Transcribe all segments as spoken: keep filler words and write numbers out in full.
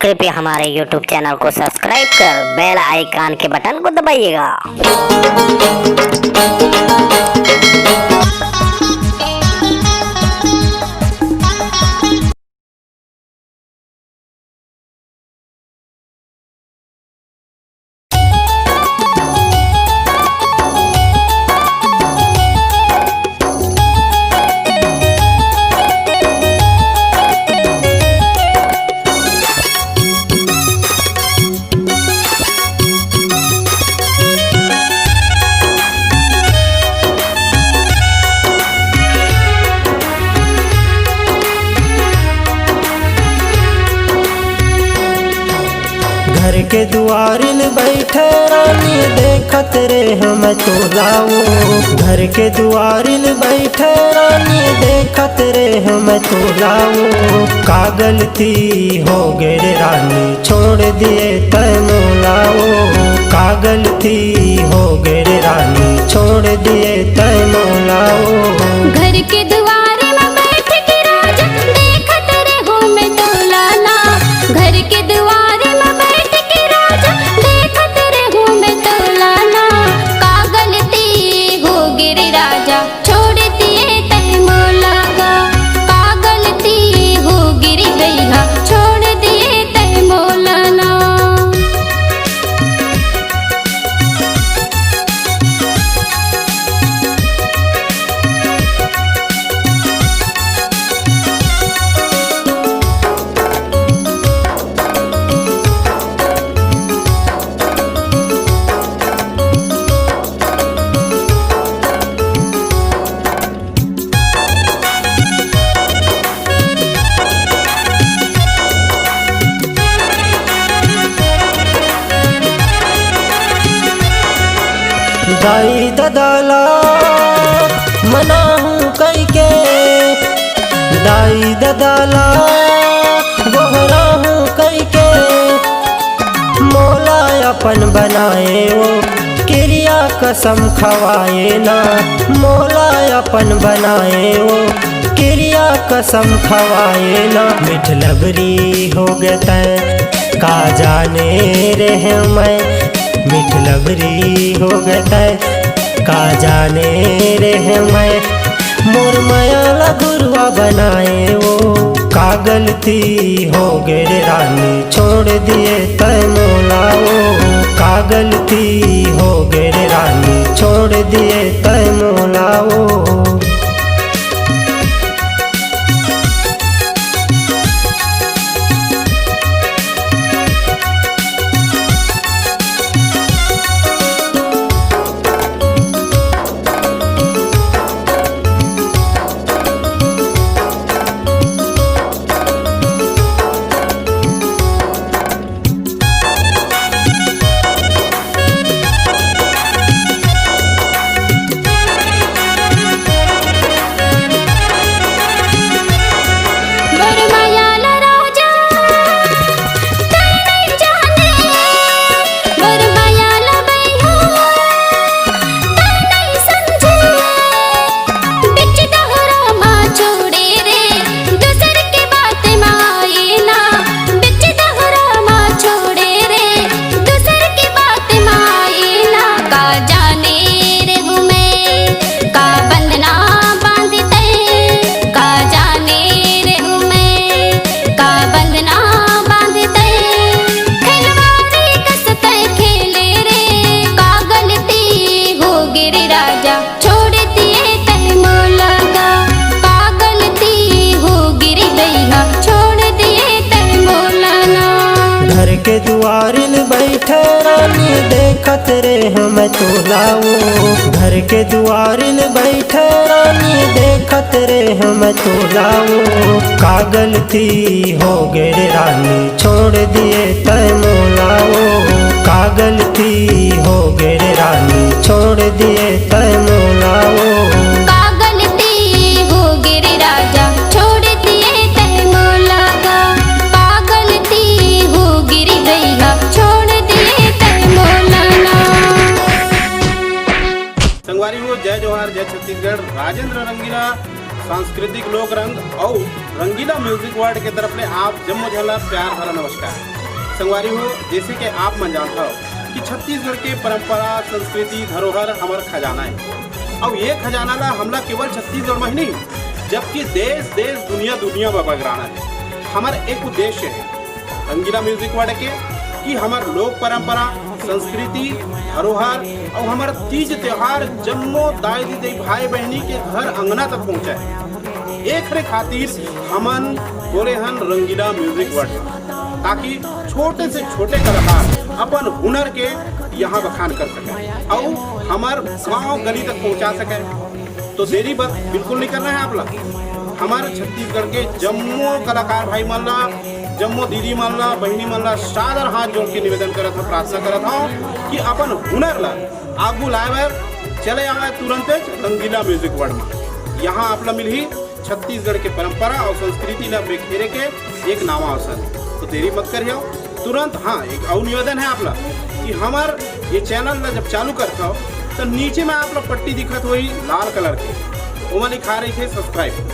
कृपया हमारे YouTube channel को सब्सक्राइब कर बेल आइकन के बटन को दबाइएगा। घर के दुआरिल बइठे रानी, देखत रेहेंव मैं तोला ओ। घर के दुआरिल बइठे रानी, देखत रेहेंव मैं तोला ओ। का गलती हो गे रे रानी, छोड़ दिए तैं मोला ओ। का गलती हो गे रे रानी, छोड़ दिए तैं मोला ओ। घर के दुआरे म बइठ के राजा, देखत रेहेंव मैं तोला ना। घर के दुआरे म बइठ के राजा, देखत रेहेंव मैं तोला ना। का गलती हो गे रे राजा, छोड़ दिए तैं मोला गा। का गलती हो गे रे गइहा, छोड़ दिए तैं मोला ना। दाई ददा ला मनाहूँ कहिके, दाई ददा ला गोहराहूँ कहिके, मोला अपन बनाए ओ, किरिया कसम खवाए ना, मोला अपन बनाए ओ, किरिया कसम खवाए ना। मीठ लबरी हो गे तैं, का जाने रेहेंव मैं, मीठ लबरी हो गे तैं, का जाने रेहेंव मैं, मोर मया ला गुरुआ बनाए ओ। का गलती हो गे रे रानी, छोड़ दिए तैं मोला ओ। का गलती हो गे रे रानी, छोड़ दिए तैं मोला ओ। छोड़ दिए तैं मोला गा, का गलती हो गे रे गइहा, छोड़ दिए तैं मोला ना। घर के दुआरिल बइठे रानी, देखत रेहेंव मैं तोला ओ। घर के दुआरिल बइठे रानी, देखत रेहेंव मैं तोला ओ। का गलती हो गे रे रानी, छोड़ दिए तैं मोला ओ। का गलती हो गे रे रानी, छोड़ दिए तैं मोला ओ। का गलती हो गे रे राजा, छोड़ दिए तैं मोला गा। का गलती हो गे रे गइहा, छोड़ दिए तैं मोला ना। संगवारी हो, जय जोहार, जय छत्तीसगढ़। राजेंद्र रंगीला सांस्कृतिक लोक रंग अउ रंगीला म्यूजिक वर्ल्ड के तरफ ले आप जम्मो झन ला प्यार भरा नमस्कार। संगवारी हो, जैसे कि आप मन जानत हव कि छत्तीसगढ़ के परंपरा, संस्कृति, धरोहर हमर खजाना है। अउ ये खजाना ला हमला केवल छत्तीसगढ़ में ही नहीं, जबकि देश देश, दुनिया दुनिया में बगराना है। हमर एक उद्देश्य है, रंगीला म्यूजिक वर्ल्ड के, कि हमर लोक परंपरा, संस्कृति, धरोहर अउ हमर तीज त्योहार जम्मो दाई दीदी, भाई बहनी के घर अंगना तक पहुंचे। एकरे खातिर हमन बोले हन रंगीला म्यूजिक वर्ल्ड, ताकि छोटे से छोटे कलाकार अपन हुनर के यहाँ बखान कर सके अउ हमर गांव गली तक पहुंचा सके। तो देरी बस बिल्कुल नहीं करना है आप ला। हमर छत्तीसगढ़ के जम्मो कलाकार भाई मन ला, जम्मो दीदी मन ला, बहिनी मन ला सादर हाथ जोड़ के निवेदन करत हूँ, प्रार्थना करत हूँ कि अपन हुनर ला आगू लाए बर चले आवे तुरंत रंगीला म्यूजिक वर्ल्ड में। यहाँ आप ला मिलही छत्तीसगढ़ के परंपरा अउ संस्कृति ला बिखेरे के एक नवा अवसर। तो देरी मत करियो, तुरंत। हाँ, एक अउ निवेदन है आप ला कि हमर ये चैनल ला जब चालू करत हव, तो नीचे में आप ला पट्टी दिखत होही लाल कलर के, ओमा लिखा रहिथे सब्सक्राइब।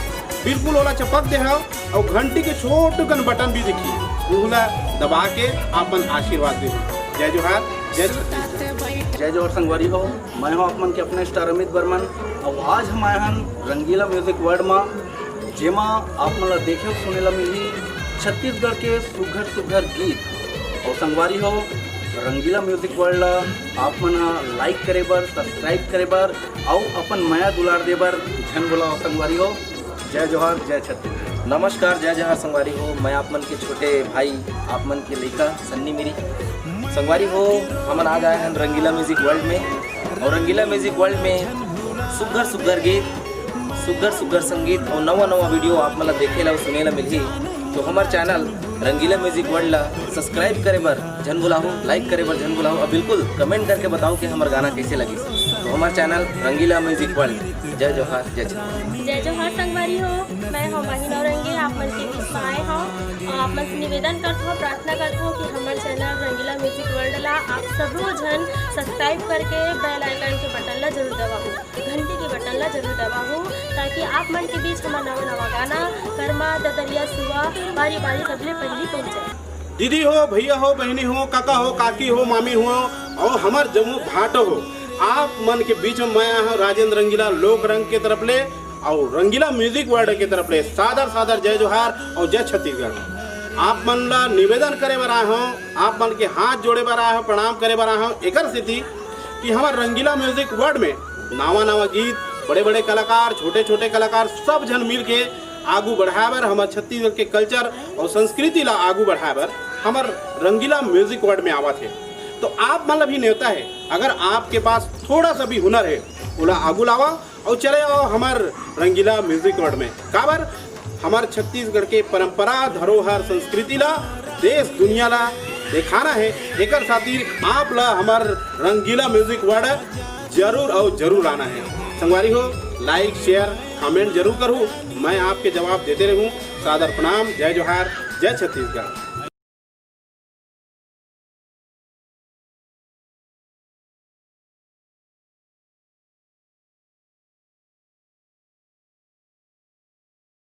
बिल्कुल ओला चपक दे हव अउ घंटी के छोटकन बटन भी दिखही, उहला दबा के अपन आशीर्वाद दे। जय जोहार, जय छत्तीसगढ़। जय जोहार संगवारी हो, मैं हूं आप मन के अपने स्टार अमित बर्मन। अउ आज हम आए हन रंगीला म्यूजिक वर्ल्ड मा, जेमा आप मन ला देखे अउ सुने ला मिलही छत्तीसगढ़ के सुघर सुघर गीत। अउ संगवारी हो, रंगीला म्यूजिक वर्ल्ड ला आप मन ह लाइक करे बर, सब्सक्राइब करे बर अउ अपन मया दुलार दे बर झन भुलाओ संगवारी हो। जय जोहार, जय छत्तीसगढ़। नमस्कार, जय जोहार संगवारी हो, मैं आप मन के छोटे भाई, आप मन के लइका सन्नी मिरी। संगवारी हो, हमन आ गए हैं रंगीला म्यूजिक वर्ल्ड में, अउ रंगीला म्यूजिक वर्ल्ड में सुग्घर सुग्घर गीत, सुग्घर सुग्घर संगीत अउ नवा नवा वीडियो आप मन ला देखे ला अउ सुने ला मिलही। तो हमर चैनल रंगीला म्यूजिक वर्ल्ड ला सब्सक्राइब करे बर झन भुलाहू, लाइक करे बर झन भुलाहू, अउ बिल्कुल कमेंट करके बताओ कि हमर गाना कैसे लगिस। तो हमर चैनल रंगीला म्यूजिक वर्ल्ड। जय जोहार, जय छत्तीसगढ़। जय जोहार संगवारी हो, मैं हूं माही नौरंगी, आप मन के बीच में आए हूं अउ आप मन से निवेदन करत हूं, प्रार्थना करत हूं कि हमर चैनल रंगीला म्यूजिक वर्ल्ड ला आप सबो झन सब्सक्राइब करके बेल आइकन के बटन ला जरूर दबाओ, घंटी के बटन ला जरूर दबाओ, ताकि आप मन के बीच हमर नवा नवा गाना करमा ददरिया सुआ बारी बारी सबले पहली पहुंचे। दीदी हो, भैया हो, बहिनी हो, काका हो, काकी हो, मामी हो, अउ हमर जम्मो भाटो हो, आप मन के बीच में मैं आए हूं राजेंद्र रंगीला लोक रंग के तरफ ले अउ रंगीला म्यूजिक वर्ल्ड के तरफ ले सादर सादर जय जोहार अउ जय छत्तीसगढ़। आप मन ला निवेदन करे बर आए हूं, आप मन के हाथ जोड़े बर आए हूं, प्रणाम करे बर आए हूं, एकर सेती कि हमर रंगीला म्यूजिक वर्ल्ड में नवा नवा गीत, बड़े बड़े कलाकार, छोटे छोटे कलाकार, सब झन मिल के आगू बढ़ाए बर, हमर छत्तीसगढ़ के कल्चर अउ संस्कृति ला आगू बढ़ाए बर हमर रंगीला म्यूजिक वर्ल्ड में आवत हे। तो आप मन ला भी नेवता है, अगर आपके पास थोड़ा सा भी हुनर है, ओला आगू लावा अउ चले आओ हमर रंगीला म्यूजिक वर्ल्ड में। काबर हमर छत्तीसगढ़ के परंपरा, धरोहर, संस्कृति ला देश दुनिया ला देखाना है, एकर खातिर आप ला हमर रंगीला म्यूजिक वर्ल्ड जरूर अउ जरूर आना है। संगवारी हो, लाइक, शेयर, कमेंट जरूर करहू, मैं आपके जवाब देते रहूं। सादर प्रणाम, जय जोहार, जय छत्तीसगढ़।